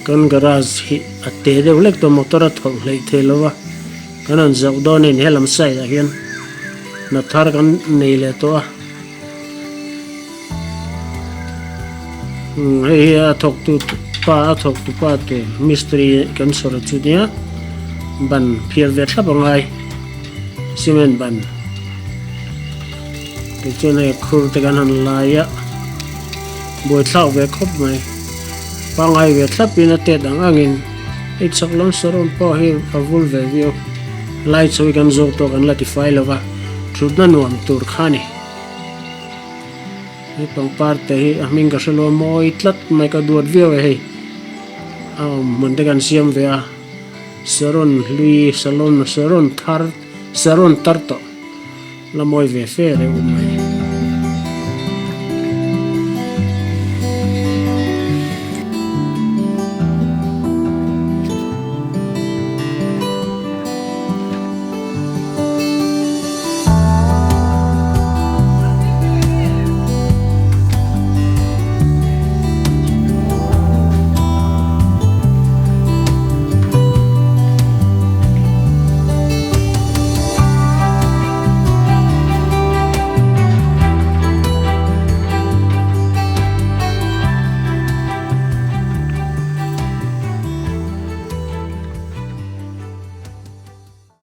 Kan garage hi a te deuh hlek tawh motor a thawlh hleih thei lo va, kan han zauh dawn a ni helam side ah hian hna thar kan nei leh tawh a. Hei hi a thawktu pa a thawktu pa tur mistri kan sawi chu nia ban phiar ve thlap a ngai cement ban tichuan hei khur te kan han lai a buaithlak ve khawp mai pangngai ve thlap in a tet ang ang in hei chhak lam saron pawh hi a vul ve viau lai chho hi kan zawk tawh kan la tifai lova thutna nuam tur kha a ni. He pangpar te hi a hming ka hre lo a mawi tlat mai ka duat viau e hei a awm hmun te kan siam ve a saron hlui salon saron thar saron tar tawh la mawi ve fe reuh mai.